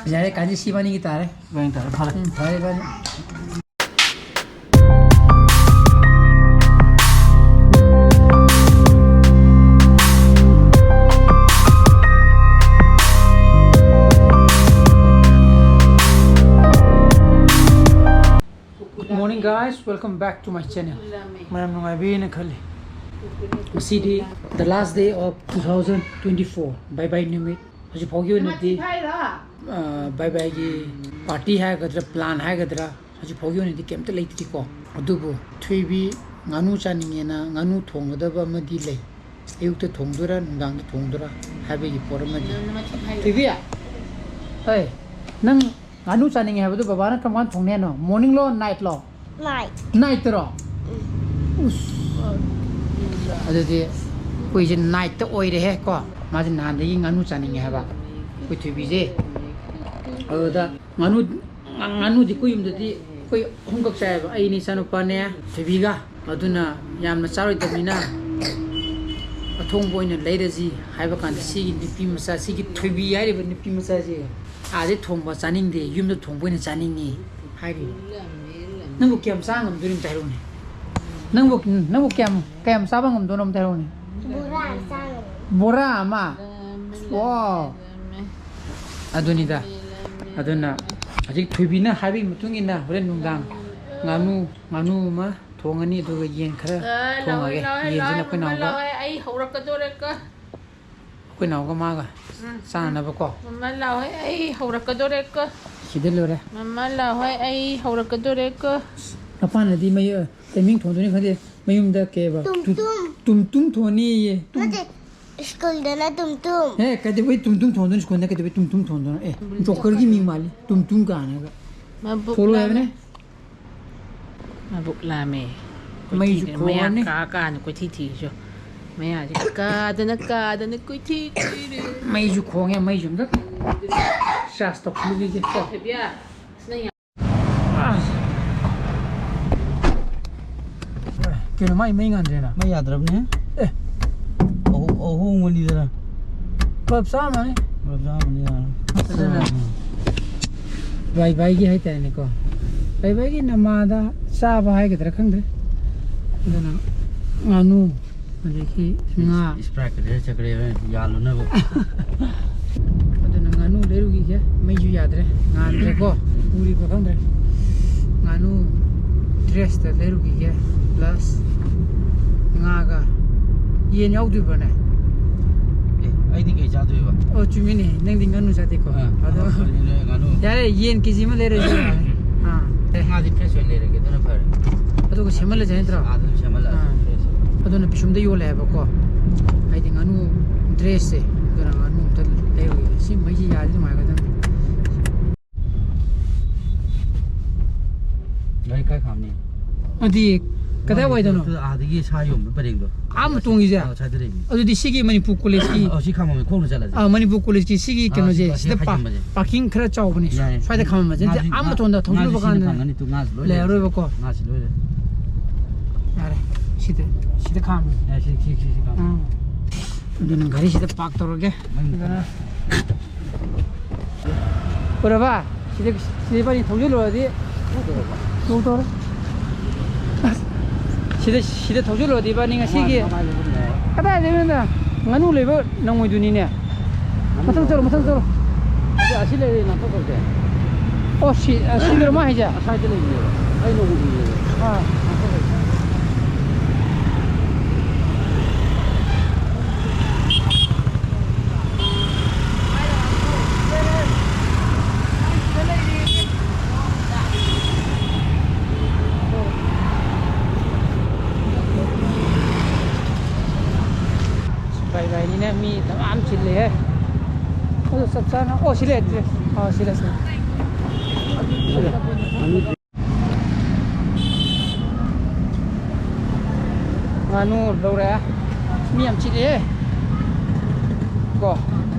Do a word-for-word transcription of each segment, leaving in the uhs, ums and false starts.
ꯌꯥꯔꯦ, ꯀꯥꯟꯁꯤ ꯁꯤ ꯏꯕꯥꯅꯤꯒꯤ ꯇꯥꯔꯦ꯫ ꯏꯕꯥꯅꯤ ꯇꯥꯔꯦ, ꯐꯔꯦ꯫ ꯎꯝ, ꯐꯔꯦ, ꯏꯕꯥꯅꯤ꯫ Good morning, guys. Welcome back to my channel. ꯃꯌꯥꯝ ꯅꯨꯡꯉꯥꯏꯕꯤꯅ ꯈꯜꯂꯤ꯫ ꯉꯁꯤꯗꯤ the last day of two thousand twenty-four, bye bye ꯅꯨꯃꯤꯠ꯫ ꯍꯧꯖꯤꯛ ꯐꯥꯎꯒꯤ ꯑꯣꯏꯅꯗꯤ, ꯑ, bye bye ꯒꯤ party ꯍꯥꯏꯒꯗ꯭ꯔꯥ, plan ꯍꯥꯏꯒꯗ꯭ꯔꯥ, ꯍꯧꯖꯤꯛ ꯐꯥꯎꯒꯤ ꯑꯣꯏꯅꯗꯤ ꯀꯩꯝꯇ ꯂꯩꯇ꯭ꯔꯤꯀꯣ꯫ ꯑꯗꯨꯕꯨ ꯊꯣꯏꯕꯤ ꯉꯥꯅꯨ ꯆꯥꯅꯤꯡꯉꯦꯅ ꯉꯥꯅꯨ ꯊꯣꯡꯒꯗꯕ ꯑꯃꯗꯤ ꯂꯩ꯫ ꯑꯌꯨꯛꯇ ꯊꯣꯡꯗꯣꯏꯔꯥ, ꯅꯨꯡꯗꯥꯡꯗ ꯊꯣꯡꯗꯣꯏꯔꯥ ꯍꯥꯏꯕꯒꯤ ꯄꯣꯠ ꯑꯃꯗꯤ꯫ ꯊꯣꯏꯕꯤ, ꯍꯩ, ꯅꯪ ꯉꯥꯅꯨ ꯆꯥꯅꯤꯡꯉꯦ ꯍꯥꯏꯕꯗꯨ ꯕꯕꯥꯅ ꯀꯔꯝ ꯀꯥꯟꯗ ꯊꯣꯡꯅꯤ ꯍꯥꯏꯅꯣ? Morning ꯂꯣ, night ꯂꯣ? Night꯫ Night ꯇꯔꯣ? ꯎꯁ꯫ ꯑꯗꯨꯗꯤ ꯑꯩꯈꯣꯏꯁꯦ night ꯇ ꯑꯣꯏꯔꯦꯍꯦ ꯀꯣ꯫ ꯃꯥꯁꯦ ꯅꯍꯥꯟꯗꯒꯤ ꯉꯥꯅꯨ ꯆꯥꯅꯤꯡꯉꯦ ꯍꯥꯏꯕ ꯑꯩꯈꯣꯏ ꯊꯣꯏꯕꯤꯁꯦ꯫ ꯑꯗꯨꯗ ꯉꯥꯅꯨ, ꯉꯥꯅꯨꯗꯤ ꯑꯩꯈꯣꯏ ꯌꯨꯝꯗꯗꯤ ꯑꯩꯈꯣꯏ ꯑꯍꯨꯝꯈꯛ ꯆꯥꯏꯌꯦꯕ, ꯑꯩꯅꯦ, ꯏꯆꯥꯅꯨꯄꯥꯅꯦ, ꯊꯣꯏꯕꯤꯒ꯫ ꯑꯗꯨꯅ ꯌꯥꯝꯅ ꯆꯥꯔꯣꯏꯗꯕꯅꯤꯅ ꯑꯊꯣꯡꯕ ꯑꯣꯏꯅ ꯂꯩꯔꯁꯤ ꯍꯥꯏꯕ ꯀꯥꯟꯗ, ꯁꯤꯒꯤ ꯅꯨꯄꯤ ꯃꯆꯥ, ꯁꯤꯒꯤ ꯊꯣꯏꯕꯤ ꯍꯥꯏꯔꯤꯕ ꯅꯨꯄꯤ ꯃꯆꯥꯁꯦ ꯑꯥꯗꯩ ꯊꯣꯡꯕ ꯆꯥꯅꯤꯡꯗꯦ, ꯌꯨꯝꯗ ꯊꯣꯡꯕ ꯑꯣꯏꯅ ꯆꯥꯅꯤꯡꯉꯤ ꯍꯥꯏꯔꯤ꯫ ꯅꯪꯕꯨ ꯀꯌꯥꯝ ꯆꯥ ꯉꯝꯗꯣꯔꯤꯅꯣ ꯑꯝꯇ ꯍꯥꯏꯔꯛꯎꯅꯦ꯫ ꯅꯪꯕꯨ, ꯅꯪꯕꯨ ꯀꯌꯥꯝ, ꯀꯌꯥꯝ ꯆꯥꯕ ꯉꯝꯗꯣꯏꯅꯣ ꯑꯝꯇ ꯍꯥꯏꯔꯛꯎꯅꯦ꯫ ꯕꯣꯔꯥ ꯑꯃ ꯆꯥ ꯉꯝꯃꯤ꯫ ꯕꯣꯔꯥ ꯑꯃ? ꯋꯥꯎ꯫ ꯑꯗꯨꯅꯤꯗ꯫ ꯑꯗꯨꯅ ꯍꯧꯖꯤꯛ ꯊꯣꯏꯕꯤꯅ ꯍꯥꯏꯕꯒꯤ ꯃꯇꯨꯡ ꯏꯟꯅ ꯍꯣꯔꯦꯟ ꯅꯨꯡꯗꯥꯡ ꯉꯥꯅꯨ, ꯉꯥꯅꯨ ꯑꯃ ꯊꯣꯡꯉꯅꯤ, ꯑꯗꯨꯒ ꯌꯦꯟ ꯈꯔ ꯊꯣꯡꯉꯒꯦ꯫ ꯌꯦꯟꯁꯤꯅ ꯑꯩꯈꯣꯏ ꯅꯥꯎꯒ, ꯑꯩ ꯍꯧꯔꯛꯀꯗꯣꯔꯦꯀꯣ꯫ ꯑꯩꯈꯣꯏ ꯅꯥꯎꯒ ꯃꯥꯒ ꯎꯝ, ꯆꯥꯅꯅꯕꯀꯣ꯫ ꯃꯃꯥ ꯂꯥꯛꯑꯣꯍꯦ, ꯑꯩ ꯍꯧꯔꯛꯀꯗꯣꯔꯦꯀꯣ꯫ ꯁꯤꯗ ꯂꯣꯏꯔꯦ꯫ ꯃꯃꯥ ꯂꯥꯛꯑꯣꯍꯦ, ꯑꯩ ꯍꯧꯔꯛꯀꯗꯣꯔꯦꯀꯣ꯫ ꯃꯄꯥꯟꯗꯗꯤ ꯃꯌꯨ-, timing ꯊꯣꯡꯗꯣꯏꯅꯤ ꯈꯪꯗꯦ꯫ ꯃꯌꯨꯝꯗ ꯀꯩꯕ? ꯇꯨꯝ ꯇꯨꯝ꯫ ꯇꯨꯝ ꯇꯨꯝ ꯊꯣꯡꯅꯤꯌꯦ꯫ ꯇꯨꯝ꯫ ꯅꯠꯇꯦ, ꯁ꯭ꯀꯨꯜꯗꯅ ꯇꯨꯝ ꯇꯨꯝ꯫ ꯑꯦ, ꯀꯩꯗꯧꯕꯩ ꯇꯨꯝ ꯇꯨꯝ ꯊꯣꯡꯗꯣꯏꯅꯣ? ꯁ꯭ꯀꯨꯜꯗ ꯀꯩꯗꯧꯕꯩ ꯇꯨꯝ ꯇꯨꯝ ꯊꯣꯡꯗꯣꯏꯅꯣ? ꯑꯦ, ꯖꯣꯀꯔꯒꯤ ꯃꯤꯡ ꯃꯥꯜꯂꯤ꯫ ꯇꯨꯝ ꯇꯨꯝ ꯀꯥꯏꯅꯒ꯫ ꯃꯕꯨꯛ ꯊꯣꯛꯂꯛꯑꯣ ꯂꯥꯝꯃꯦ꯫ ꯍꯥꯏꯕꯅꯦ꯫ ꯃꯕꯨꯛ ꯂꯥꯝꯃꯦ꯫ ꯃꯩꯁꯨ ꯀꯣꯏꯊꯤꯗꯅ ꯃꯌꯥ ꯈꯣꯡꯉꯅꯤ꯫ ꯀꯥ ꯀꯥꯅ ꯀꯣꯏꯊꯤ ꯊꯤꯔꯤꯁꯨ꯫ ꯃꯌꯥꯁꯦ ꯀꯥꯗꯅ ꯀꯥꯗꯅ ꯀꯣꯏꯊꯤ ꯊꯤꯔꯦ꯫ ꯃꯩꯁꯨ ꯈꯣꯡꯉꯦ, ꯃꯩꯁꯨ ꯑꯝꯇ charge ꯇꯧꯁꯤꯜꯂꯨꯈꯤꯒꯦ꯫ ꯊꯣꯏꯕꯤꯌꯥ, ꯑꯁ, ꯅꯪ ꯌꯥꯝ ꯑꯁ꯫ ꯀꯩꯅꯣ, ꯃꯥꯏ ꯃꯩ ꯉꯥꯟꯗ꯭ꯔꯦꯅ? ꯃꯩ ꯌꯥꯗ꯭ꯔꯕꯅꯦ꯫ ꯑꯦ꯫ ꯑꯍꯣ-, ꯑꯍꯣꯡꯕꯅꯤꯗꯅ꯫ ꯕꯜꯕ ꯆꯥꯝꯃꯅꯤ꯫ ꯕꯜꯕ ꯆꯥꯝꯃꯅꯤ ꯌꯥꯔꯣꯏ꯫ ꯑꯗꯨꯅ ꯕꯥꯏ ꯕꯥꯏꯒꯤ ꯍꯥꯏꯇꯥꯔꯦꯅꯦꯀꯣ, ꯕꯥꯏ ꯕꯥꯏꯒꯤ ꯅꯃꯥꯗ ꯆꯥꯕ ꯍꯥꯏꯒꯗ꯭ꯔꯥ ꯈꯪꯗ꯭ꯔꯦ꯫ ꯑꯗꯨꯅ ꯉꯥꯅꯨ, ꯑꯗꯒꯤ ꯉꯥ꯫ ꯏꯁꯄ꯭ꯔꯥꯏꯠꯀ ꯂꯩꯔ ꯆꯠꯈ꯭ꯔꯦ ꯍꯣꯔꯦꯟ ꯌꯥꯜꯂꯨꯅꯕ꯫ ꯑꯗꯨꯅ ꯉꯥꯅꯨ ꯂꯩꯔꯨꯈꯤꯒꯦ꯫ ꯃꯩꯁꯨ ꯌꯥꯗ꯭ꯔꯦ, ꯉꯥꯟꯗ꯭ꯔꯦꯀꯣ, ꯎꯔꯤꯕ꯭ꯔꯥ ꯈꯪꯗ꯭ꯔꯦ꯫ ꯉꯥꯅꯨ, ꯗ꯭ꯔꯦꯁꯇ ꯂꯩꯔꯨꯈꯤꯒꯦ, ꯄ꯭ꯂꯁ ꯉꯥꯒ꯫ ꯌꯦꯟ ꯌꯥꯎꯗꯣꯏꯕ꯭ꯔꯣꯅꯦ? ꯑꯦ, ꯑꯩꯗꯤ ꯀꯩ ꯆꯥꯗꯣꯏꯕ? ꯑꯣ, ꯆꯨꯝꯃꯤꯅꯦ, ꯅꯪꯗꯤ ꯉꯥꯅꯨ ꯆꯥꯗꯦꯀꯣ꯫ ꯑꯥ, ꯑꯗꯣ ꯑꯩꯈꯣꯏꯗꯤ ꯅꯣꯏ ꯉꯥꯅꯨ꯫ ꯌꯥꯔꯦ, ꯌꯦꯟ ꯀꯦꯖꯤ ꯑꯃ ꯂꯩꯔꯁꯦ꯫ ꯑꯥ꯫ ꯑꯦ, ꯉꯥꯗꯤ ꯐ꯭ꯔꯦꯁ ꯑꯣꯏꯅ ꯂꯩꯔꯒꯦ, ꯑꯗꯨꯅ ꯐꯔꯦ꯫ ꯑꯗꯨꯒ ꯁꯦꯝꯍꯜꯂꯁꯦ ꯅꯠꯇ꯭ꯔꯣ? ꯑꯥꯗ ꯑꯗꯨꯝ ꯁꯦꯝꯍꯜꯂꯛꯑꯁꯦ, ꯑꯥ꯫ ꯐ꯭ꯔꯦꯁ ꯑꯣꯏꯅ꯫ ꯑꯗꯨꯅ ꯄꯤꯁꯨꯝꯗ ꯌꯣꯜꯂꯦ ꯍꯥꯏꯕꯀꯣ, ꯍꯥꯏꯗꯤ ꯉꯥꯅꯨ ꯗ꯭ꯔꯦꯁꯁꯦ꯫ ꯑꯗꯨꯅ ꯉꯥꯅꯨ ꯑꯝꯇ ꯂꯩꯔꯨꯒꯦ꯫ ꯁꯤ ꯃꯩꯁꯤ ꯌꯥꯔꯗꯤ ꯅꯨꯡꯉꯥꯏꯒꯗꯕꯅꯤ꯫ ꯒꯥꯔꯤ ꯀꯥꯏ ꯈꯥꯝꯅꯤ? ꯑꯗꯨꯗꯤ ꯀꯗꯥꯏꯋꯥꯏꯗꯅꯣ? ꯑꯗꯨ ꯑꯥꯗꯒꯤ ꯁꯥ ꯌꯣꯟꯕ ꯄꯔꯦꯡꯗꯣ꯫ ꯑꯥ ꯃꯇꯣꯡꯒꯤꯁꯦ? ꯑꯥ, ꯁ꯭ꯋꯥꯏꯗ ꯂꯩꯕꯅꯤ꯫ ꯑꯗꯨꯗꯤ ꯁꯤꯒꯤ ꯃꯅꯤꯄꯨꯔ ꯀꯣꯂꯦꯖꯀꯤ, ꯑꯥ, ꯁꯤ ꯈꯥꯝꯃꯝꯃꯦ, ꯈꯣꯡꯅ ꯆꯠꯂꯁꯦ꯫ ꯑꯥ, ꯃꯅꯤꯄꯨꯔ ꯀꯣꯂꯦꯖꯀꯤ ꯁꯤꯒꯤ ꯑꯥ, ꯀꯩꯅꯣꯁꯦ, ꯁꯤ, ꯁꯤ ꯁꯤꯗ ꯄꯥ-, ꯈꯥꯝꯃꯝꯃꯁꯦ꯫ ꯄꯥꯔꯀꯤꯡ ꯈꯔ ꯆꯥꯎꯕꯅꯦ꯫ ꯌꯥꯏ꯫ ꯁ꯭ꯋꯥꯏꯗ ꯈꯥꯝꯃꯝꯃꯁꯦ꯫ ꯅꯠꯇꯦ, ꯉꯥꯁꯤ, ꯑꯥ ꯃꯇꯣꯟꯗ ꯊꯧꯖꯤꯜꯂꯨꯕ ꯉꯥꯁꯤ ꯁꯤꯅ ꯀꯥꯟꯗ ꯐꯪꯒꯅꯤ, ꯇꯨ ꯉꯥꯁꯤ ꯂꯣꯏ ꯂꯩꯔꯦ꯫ ꯂꯩꯔꯔꯣꯏꯕꯀꯣ꯫ ꯉꯥꯁꯤ ꯂꯣꯏ ꯂꯩꯔꯦ꯫ ꯌꯥꯔꯦ, ꯁꯤꯗ, ꯁꯤꯗ ꯈꯥꯝꯃꯦ꯫ ꯌꯥꯏ, ꯁꯤ, ꯁꯤ, ꯁꯤ, ꯁꯤ ꯈꯥꯝꯃꯦ꯫ ꯑꯥ꯫ ꯑꯗꯨꯅ ꯒꯥꯔꯤꯁꯤꯗ ꯄꯥꯔꯛ ꯇꯧꯔꯒꯦ꯫ ꯃꯩ ꯑꯗꯨꯅ ꯎꯔꯕ? ꯁꯤꯗ, ꯁꯤꯗ ꯏꯕꯥꯅꯤ ꯊꯧꯖꯤꯜꯂꯨꯔꯗꯤ ꯇꯧ ꯇꯧꯔꯦ꯫ ꯑꯁ, ꯁꯤꯗ, ꯁꯤꯗ ꯊꯧꯖꯤꯜꯂꯨꯔꯗꯤ ꯏꯕꯥꯅꯤ ꯉꯁꯤꯒꯤ ꯃꯃꯥꯏ, ꯃꯃꯥꯏ ꯂꯩꯕꯅꯦ꯫ ꯀꯗꯥꯏꯗꯩꯅꯣꯗ? ꯉꯥꯅꯨ ꯂꯩꯕ ꯅꯪꯉꯣꯏꯗꯣꯏꯅꯤꯅꯦ꯫ ꯃꯊꯪ ꯆꯠꯂꯣ, ꯃꯊꯪ ꯆꯠꯂꯣ꯫ ꯑꯁꯤ, ꯑꯁꯤ ꯂꯩꯔꯦ, ꯅꯥꯟꯊꯣꯛꯈ꯭ꯔꯁꯦ꯫ ꯑꯣ, ꯁꯤ, ꯑ, ꯁꯤꯗꯔꯣ ꯃꯥ ꯍꯥꯏꯁꯦ? ꯑꯁ꯭ꯋꯥꯏꯗ ꯂꯩꯕꯅꯦꯕ꯫ ꯑꯩ ꯅꯣꯡꯃ ꯎꯏꯌꯦꯕ꯫ ꯑꯥ꯫ ꯅꯥꯟꯊꯣꯛꯈ꯭ꯔꯁꯦ꯫ ꯁꯤꯐꯥꯏ ꯒꯥꯔꯤꯅꯤꯅ ꯃꯤ ꯃꯌꯥꯝ ꯆꯤꯜꯂꯦꯍꯦ꯫ ꯑꯗꯨ ꯆꯞ ꯆꯥꯅ, ꯑꯣ, ꯁꯤ ꯂꯩꯔꯦ, ꯁꯤ ꯂꯩꯔꯦ꯫ ꯑꯥ, ꯁꯤ ꯂꯩꯔꯦ, ꯁꯤ ꯂꯩꯔꯦ꯫ ꯉꯥꯅꯨ ꯂꯧꯔꯦ꯫ ꯃꯤ ꯌꯥꯝ ꯆꯤꯜꯂꯦꯍꯦ꯫ ꯀꯣ,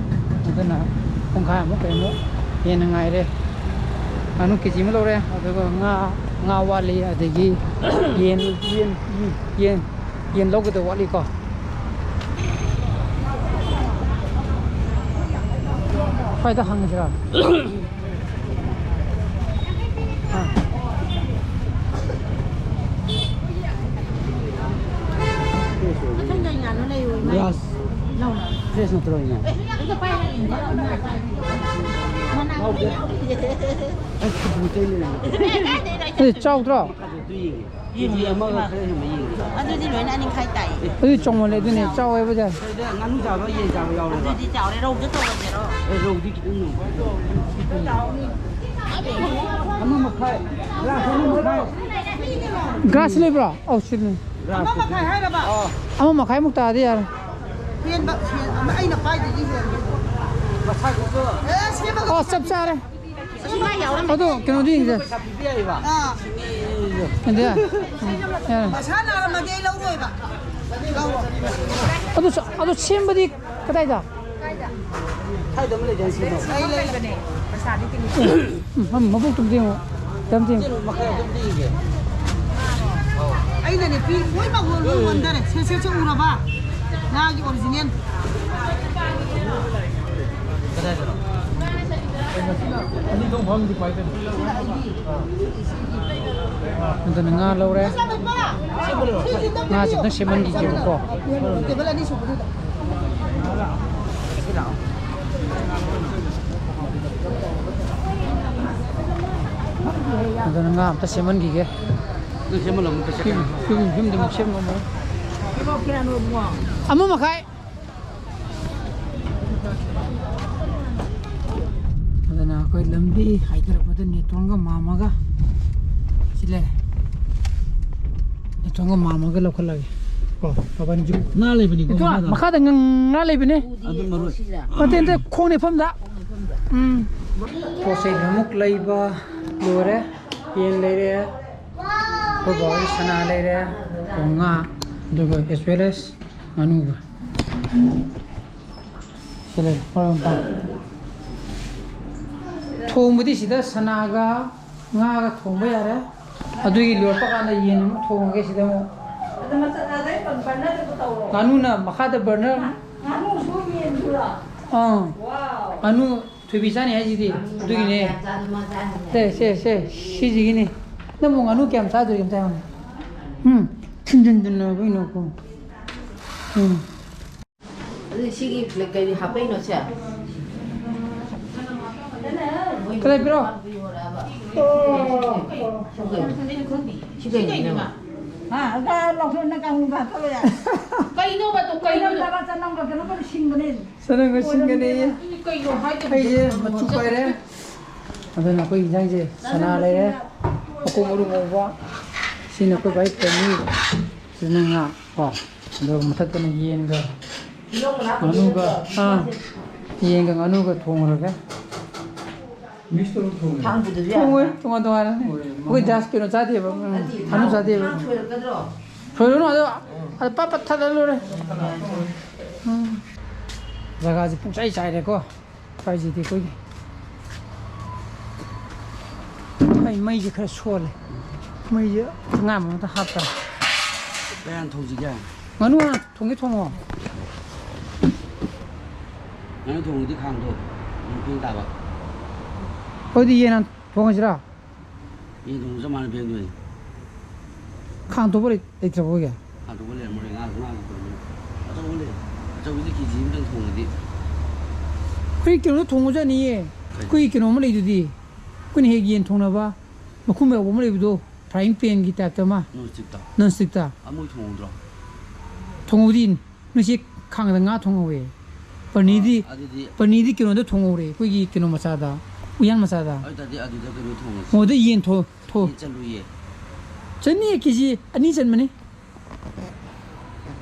ꯑꯗꯨꯅ ꯄꯨꯡꯈꯥꯏꯃꯨꯛ ꯀꯩꯃꯨꯛ ꯍꯦꯟꯅ ꯉꯥꯏꯔꯦ꯫ ꯉꯥꯅꯨ ꯀꯦꯖꯤ ꯑꯃ ꯂꯧꯔꯦ꯫ ꯑꯗꯨꯒ ꯉꯥ, ꯉꯥ ꯋꯥꯠꯂꯤ꯫ ꯑꯗꯒꯤ ꯌꯦꯟ, ꯌꯦꯟ, ꯌꯦꯟ, ꯌꯦꯟ ꯂꯧꯒꯗꯕ ꯋꯥꯠꯂꯤꯀꯣ꯫ ꯀꯥꯏꯗ ꯍꯪꯁꯤꯔꯥ? ꯃꯊꯪꯗ ꯉꯥꯅꯨ ꯂꯩꯔꯣꯏ ꯃꯥꯏ꯫ ꯒ꯭ꯂꯥꯁ ꯂꯧꯔꯣ꯫ ꯐ꯭ꯔꯦꯁ ꯅꯠꯇ꯭ꯔꯣ ꯏꯅꯦ? ꯑꯦ, ꯑꯝꯇ ꯄꯥꯏꯔꯒ ꯌꯦꯡꯒꯦ꯫ ꯃꯅꯥ ꯂꯧꯒꯦ꯫ ꯑꯩ ꯈꯨꯗꯨ ꯇꯩ ꯂꯩꯔꯝꯃꯦ꯫ ꯑꯦ, ꯆꯥꯎꯗ꯭ꯔꯣ? ꯑꯗꯨ ꯌꯦꯡꯒꯦ꯫ ꯀꯦꯖꯤ ꯑꯃꯒ ꯈꯔ ꯍꯦꯟꯕ ꯌꯦꯡꯒꯦ꯫ ꯑꯗꯨꯗꯤ ꯂꯣꯏꯅ ꯑꯅꯤꯡꯈꯥꯏ ꯇꯥꯏꯌꯦ꯫ ꯑꯗꯨꯗꯤ ꯆꯥꯎꯃꯜꯂꯦ, ꯑꯗꯨꯅꯦ ꯆꯥꯎ ꯍꯥꯏꯕꯗ꯫ ꯁꯤꯗ ꯉꯥꯅꯨ ꯆꯥꯕ ꯌꯦꯟ ꯆꯥꯕ ꯌꯥꯎꯔꯦꯕ꯫ ꯑꯗꯨꯗꯤ ꯆꯥꯎꯔꯦ, ꯔꯧꯗ ꯇꯧꯔꯁꯦꯔꯣ? ꯑꯦ, ꯔꯧꯗꯤ ꯈꯤꯇꯪ ꯅꯨꯡꯉꯥꯏ꯫ ꯑꯃ ꯃꯈꯥꯏ, ꯒ꯭ꯂꯥꯁ ꯑꯃ ꯃꯈꯥꯏ꯫ ꯒ꯭ꯂꯥꯁ ꯂꯩꯕ꯭ꯔꯣ? ꯑꯧ, ꯁꯤ ꯂꯩ꯫ ꯒ꯭ꯂꯥꯁ ꯑꯃ ꯃꯈꯥꯏ ꯍꯥꯏꯔꯕ? ꯑꯥ꯫ ꯑꯃ ꯃꯈꯥꯏꯃꯨꯛ ꯇꯥꯔꯗꯤ ꯌꯥꯔꯦ꯫ ꯍꯦꯟꯕ, ꯍꯦꯟ-, ꯑꯃ ꯑꯩꯅ ꯄꯥꯏꯗꯨꯗꯤ ꯍꯦꯟꯕ꯫ ꯃꯁꯥꯒꯤꯁꯨ ꯑꯦ, ꯁꯦꯝꯃꯒ ꯑꯣ, ꯆꯞ ꯆꯥꯔꯦ꯫ ꯑꯗꯣ ꯀꯩꯅꯣꯗꯤ ꯌꯦꯡꯁꯦ꯫ ꯄꯩꯁꯥ ꯄꯤꯕ ꯌꯥꯏꯕ꯫ ꯑꯥ꯫ ꯑꯗꯨ ꯌꯥꯔꯦ꯫ ꯃꯁꯥ ꯅꯥꯔꯝꯃꯗꯤ ꯑꯩ ꯂꯧꯔꯣꯏꯕ꯫ ꯂꯧꯔꯣ꯫ ꯑꯗꯨ ꯁ-, ꯑꯗꯨ ꯁꯦꯝꯕꯗꯤ ꯀꯗꯥꯏꯗ? ꯁ꯭ꯋꯥꯏꯗ ꯑꯃ ꯂꯩꯗꯥꯏꯅꯦ, ꯁꯦꯝꯕ? ꯑꯩ ꯂꯩꯕꯅꯦ꯫ ꯄꯩꯁꯥꯗꯤ ꯇꯤꯡꯉꯤ꯫ ꯎꯝ, ꯃꯕꯨꯛꯇꯨꯝ ꯌꯦꯡꯉꯣ꯫ ꯌꯥꯝ ꯌꯦꯡꯉꯣ꯫ ꯃꯈꯥ ꯑꯗꯨꯝ ꯄꯤꯒꯦ꯫ ꯑꯩꯅꯅꯦ ꯄꯤ ꯂꯣꯏꯅꯃꯛ ꯂꯣꯏ, ꯂꯣꯏ ꯑꯣꯟꯊꯔꯦ꯫ ꯁꯦ, ꯁꯦ, ꯁꯦ ꯎꯔꯕ? ꯉꯥꯒꯤ ꯑꯣꯔꯤꯖꯤꯅꯦꯜ꯫ ꯀꯗꯥꯏꯗꯅꯣ? ꯑꯗꯨꯅ ꯉꯥ ꯂꯧꯔꯦ꯫ ꯉꯥꯁꯦ ꯑꯝꯇꯪ ꯁꯦꯝꯍꯟꯈꯤꯒꯦꯕꯀꯣ꯫ ꯇꯦꯕꯜ ꯑꯅꯤ ꯁꯨꯕꯗꯨꯗ꯫ ꯑꯗꯨꯅ ꯉꯥ ꯑꯝꯇ ꯁꯦꯝꯍꯟꯈꯤꯒꯦ꯫ ꯅꯪ ꯁꯦꯝꯍꯜꯂꯝꯃꯣ, ꯄꯩꯁꯥ ꯌꯨꯝ, ꯌꯨꯝ, ꯌꯨꯝꯗ ꯑꯃꯨꯛ ꯁꯦꯝꯃꯝꯃꯣ꯫ ꯑꯃ ꯃꯈꯥꯏ꯫ ꯑꯗꯨꯅ ꯑꯩꯈꯣꯏ ꯂꯝꯕꯤ ꯍꯥꯏꯊꯔꯛꯄꯗ ꯅꯦꯇꯣꯟꯒ ꯃꯥꯝꯃꯒ ꯁꯤ ꯂꯩꯔꯦ꯫ ꯅꯦꯇꯣꯟꯒ ꯃꯥꯝꯃꯒ ꯂꯧꯈꯠꯂꯒꯦ꯫ ꯀꯣ, ꯃꯕꯥꯅꯤꯁꯨ ꯉꯥ ꯂꯩꯕꯅꯤꯀꯣ, ꯅꯦꯇꯣꯟ, ꯃꯈꯥꯗ꯫ ꯃꯈꯥꯗ ꯉ-, ꯉꯥ ꯂꯩꯕꯅꯦ꯫ ꯑꯗꯨ ꯃꯔꯣꯏ꯫ ꯅꯠꯇꯦ, ꯅꯠꯇꯦ, ꯈꯣꯡ ꯅꯦꯠꯐꯝꯗ꯫ ꯎꯝ꯫ ꯄꯣꯠ ꯆꯩ ꯑꯃꯨꯛ ꯂꯩꯕ ꯂꯣꯏꯔꯦ꯫ ꯌꯦꯟ ꯂꯩꯔꯦ꯫ ꯑꯩꯈꯣꯏ ꯕꯥꯍꯣꯏ ꯁꯅꯥ ꯂꯩꯔꯦ꯫ ꯉꯥ, ꯑꯗꯨꯒ as well as ꯉꯥꯅꯨꯒ꯫ ꯁꯤ ꯂꯩ, ꯃꯔꯣꯏ ꯃꯄꯥꯡ꯫ ꯊꯣꯡꯕꯗꯤ ꯁꯤꯗ ꯁꯅꯥꯒ ꯉꯥꯒ ꯊꯣꯡꯕ ꯌꯥꯔꯦ꯫ ꯑꯗꯨꯒꯤ ꯂꯣꯏꯔꯛꯄ ꯀꯥꯟꯗ ꯌꯦꯟ ꯑꯃꯨꯛ ꯊꯣꯡꯉꯒꯦ ꯁꯤꯗ ꯑꯃꯨꯛ꯫ ꯑꯗꯨ ꯃꯆꯠ-, ꯑꯗꯩ ꯕꯔꯅꯔꯗ ꯇꯧꯔꯣ꯫ ꯉꯥꯅꯨꯅ ꯃꯈꯥꯗ ꯕꯔꯅꯔ꯫ ꯉꯥꯅꯨꯁꯨ ꯌꯦꯟꯁꯨꯔꯣ? ꯑꯥ꯫ ꯋꯥꯎ꯫ ꯉꯥꯅꯨ ꯊꯣꯏꯕꯤ ꯆꯥꯅꯤ ꯍꯥꯏꯁꯤꯗꯤ ꯑꯗꯨꯒꯤꯅꯦ꯫ ꯀꯌꯥꯝ ꯆꯥꯗꯣꯏꯅꯣ? ꯃꯥ ꯆꯥꯅꯤꯅꯦ꯫ ꯁꯦ, ꯁꯦ, ꯁꯦ, ꯁꯤꯁꯤꯒꯤꯅꯦ꯫ ꯅꯪꯕꯨ ꯉꯥꯅꯨ ꯀꯌꯥꯝ ꯆꯥꯗꯣꯔꯤꯒꯦ ꯑꯝꯇ ꯍꯥꯏꯌꯨꯅꯦ꯫ ꯎꯝ, ꯊꯤꯟꯖꯤꯟꯗꯅ ꯀꯩꯅꯣ ꯀꯣ꯫ ꯎꯝ꯫ ꯑꯗꯨ ꯁꯤꯒꯤ ꯀꯩ ꯍꯥꯞꯄꯛꯏꯅꯣ ꯁꯦ? ꯀꯗꯥꯏ ꯄꯤꯔꯣ? ꯁꯤ ꯀꯩꯅꯣ? ꯍꯥ? ꯑꯗ ꯂꯧꯊꯣꯛ, ꯅꯪ ꯀꯥꯡꯍꯧꯗ ꯍꯥꯞꯆꯜꯂꯣ ꯌꯥꯔꯦ꯫ ꯀꯩꯅꯣꯕ ꯑꯗꯨ? ꯀꯩꯅꯣ? ꯆꯅꯝꯒ ꯀꯩꯅꯣꯒ ꯁꯤꯡꯕꯅꯦ꯫ ꯆꯅꯝꯒ ꯁꯤꯡꯒꯅꯤ꯫ ꯑꯗꯨꯗꯤ ꯀꯩꯅꯣ ꯍꯥꯏꯗꯣ? ꯑꯩꯁꯦ ꯃꯆꯨ ꯄꯥꯏꯔꯦ꯫ ꯑꯗꯨꯅ ꯑꯩꯈꯣꯏ ꯏꯟꯖꯥꯡꯁꯦ ꯁꯅꯥ ꯂꯩꯔꯦ, ꯃꯀꯣꯛ ꯃꯔꯨ ꯉꯧꯕ, ꯁꯤꯅ ꯑꯩꯈꯣꯏ ꯚꯥꯏ ꯄꯅꯤꯔ, ꯁꯤꯅ ꯉꯥ ꯀꯣ, ꯑꯗꯨꯒ ꯃꯊꯛꯇꯅ ꯌꯦꯟꯒ ꯉꯥꯅꯨꯒ, ꯑꯥ, ꯌꯦꯟꯒ ꯉꯥꯅꯨꯒ ꯊꯣꯡꯉꯨꯔꯒꯦ꯫ ꯃꯤꯛꯁ ꯇꯧꯔ ꯊꯣꯡꯉꯦ? ꯊꯥꯡꯕꯗꯁꯨ ꯌꯥꯕ꯭ꯔꯥ? ꯊꯣꯡꯉꯣꯏ, ꯇꯣꯉꯥꯟ ꯇꯣꯉꯥꯟꯅꯅꯤ꯫ ꯍꯣꯏ, ꯑꯩꯈꯣꯏ ꯃꯃꯜ ꯗꯥꯁ ꯀꯩꯅꯣ ꯆꯥꯗꯦꯕ, ꯎꯝ, ꯅꯠꯇꯦ, ꯉꯥꯅꯨ ꯊꯥꯡ, ꯆꯥꯗꯦꯕ꯫ ꯊꯥꯡ ꯁꯣꯏꯔꯛꯀꯗ꯭ꯔꯣ? ꯁꯣꯏꯔꯨꯅꯨ, ꯑꯗꯣ, ꯑꯗꯣ ꯄꯠ ꯄꯠ ꯊꯥꯗꯠꯂ ꯂꯣꯏꯔꯦ꯫ ꯎꯝ꯫ ꯖꯒꯥꯁꯦ ꯄꯨꯡꯆꯥꯏ ꯆꯥꯏꯔꯦꯀꯣ꯫ ꯁ꯭ꯋꯥꯏꯁꯤꯗꯤ ꯑꯩꯈꯣꯏꯒꯤ꯫ ꯑꯩ ꯃꯩꯁꯦ ꯈꯔ ꯁꯣꯜꯂꯦ꯫ ꯃꯩꯁꯦ ꯑꯉꯥꯟꯕ ꯑꯃꯇ ꯍꯥꯞꯇꯔꯦ꯫ ꯀꯌꯥꯝ ꯊꯧꯁꯤꯒꯦ? ꯉꯥꯅꯨ ꯍꯥꯟꯅ ꯊꯣꯡꯒꯦ ꯊꯣꯡꯉꯣ꯫ ꯉꯥꯅꯨ ꯊꯣꯡꯕꯗꯤ ꯈꯥꯡꯗꯣ ꯑꯗꯨꯝ ꯐꯦꯡ ꯇꯥꯕ꯫ ꯑꯗꯨꯗꯤ ꯌꯦꯟ ꯍꯥꯟꯅ ꯊꯣꯡꯉꯁꯤꯔꯥ? ꯌꯦꯟ ꯊꯣꯡꯕ ꯆꯞ ꯃꯥꯟꯅ ꯐꯦꯡꯗꯣꯏꯅꯤ꯫ ꯈꯥꯡ ꯇꯧꯕ ꯂꯩ-, ꯂꯩꯇ꯭ꯔꯕꯣ ꯍꯧꯖꯤꯛ? ꯈꯥꯡ ꯇꯧꯕ ꯂꯩꯔꯝꯃꯔꯣꯏ, ꯉꯥ, ꯉꯥ ꯈꯛꯇꯅꯤ꯫ ꯑꯆꯧꯕ ꯂꯩ꯫ ꯑꯆꯧꯕꯗꯤ ꯀꯦ ꯖꯤ ꯑꯃꯇꯪ ꯊꯣꯡꯉꯗꯤ꯫ ꯑꯩꯈꯣꯏ ꯀꯩꯅꯣꯗ ꯊꯣꯡꯕꯁꯨ ꯌꯥꯅꯤꯌꯦ꯫ ꯀꯩ? ꯑꯩꯈꯣꯏ ꯀꯩꯅꯣ ꯑꯃ ꯂꯩꯗꯨꯗꯤ꯫ ꯑꯩꯈꯣꯏꯅ ꯍꯦꯛ ꯌꯦꯟ ꯊꯣꯡꯅꯕ ꯃꯈꯨꯝ ꯌꯥꯎꯕ ꯑꯃ ꯂꯩꯕꯗꯣ, frying pan ꯒꯤ type ꯇ ꯑꯃ꯫ Non stick ꯇ? Non stick ꯇ꯫ ꯑꯃꯣꯏ ꯊꯣꯡꯉꯝꯗ꯭ꯔꯣ? ꯊꯣꯡꯍꯧꯗꯤ꯫ ꯅꯣꯏꯁꯦ ꯈꯥꯡꯗ ꯉꯥ ꯊꯣꯡꯍꯧꯋꯦ꯫ ꯄꯅꯤꯔꯗꯤ, ꯑꯥ, ꯑꯗꯨꯗꯤ ꯄꯅꯤꯔꯗꯤ ꯀꯩꯅꯣꯗ ꯊꯣꯡꯍꯧꯔꯦ, ꯑꯩꯈꯣꯏꯒꯤ ꯀꯩꯅꯣ ꯃꯆꯥꯗ, ꯎꯌꯥꯟ ꯃꯆꯥꯗ꯫ ꯑꯗꯨ ꯇꯥꯔꯗꯤ ꯑꯗꯨꯗ ꯀꯩꯅꯣ ꯊꯣꯡꯉꯁꯤ꯫ ꯃꯣꯏꯗ ꯌꯦꯟ ꯊꯣ-, ꯊꯣ-, ꯌꯦꯟ ꯆꯜꯂꯨꯌꯦ꯫ ꯆꯟꯅꯤ, ꯀꯦ ꯖꯤ ꯑꯅꯤ ꯆꯟꯕꯅꯤ꯫